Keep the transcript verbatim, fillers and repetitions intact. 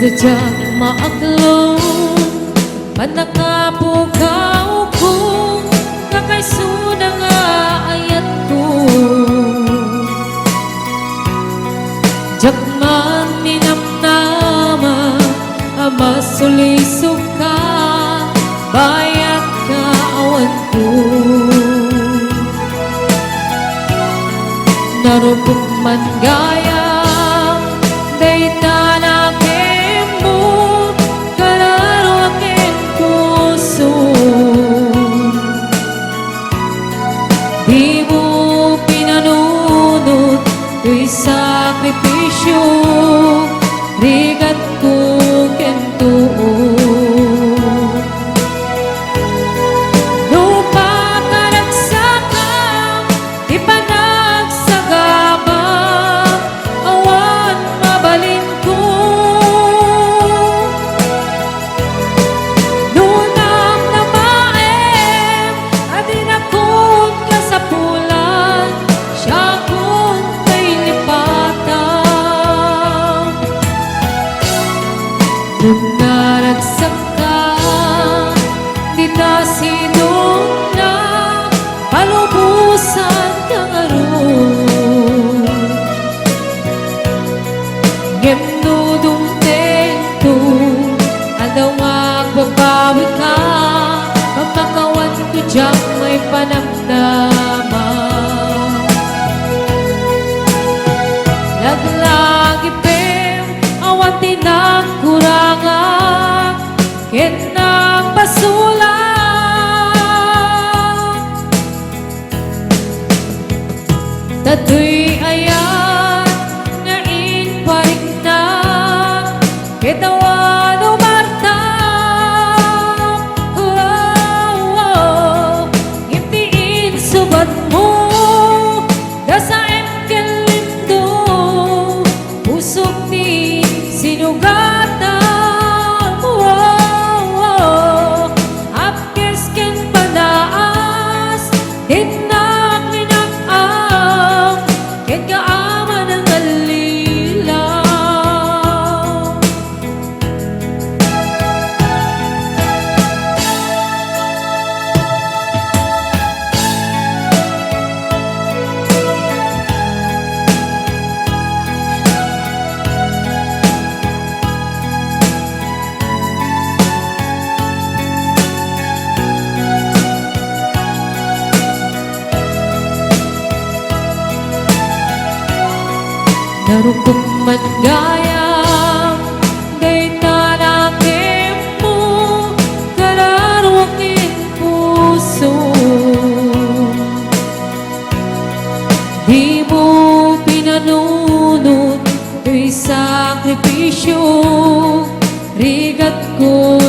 Diak maaklon, pannakapukawko, kakaisuna nga ayatko. Diak man ninamnama a masulisoka, bayat ka awanko. Narukop man gayam dayta nakemmo, kararuak ken puso. Dimo pinanunot toy sakripisio, rigatko ken tuo. No pakaragsakam ti panagsagaba, awan mabalinko. No namnamaem a dinakon kasapulan, siakon mailipatam. No naragsakka, dita sidongna, palubosanka ngarud. Ngem no dumtengto, aldaw nga agbabawika, mapakawanko diak maipanamnama. Laglagipem, awan ti nagkurangak ken nagpasulak. Ta toy ayat nga impariknak, ket awan umartak. Oh, oh, oh. Ngem ti insubatmo, dasaem ken lindo, pusok ti sinugatam. Oh, oh, oh. Apkes ken panaas, dinnak linak-am, ket kaama nga allilaw. Narukop man gayam dayta nakemmo, kararuak ken puso. Dimo pinanunot toy sakripisio, rigatko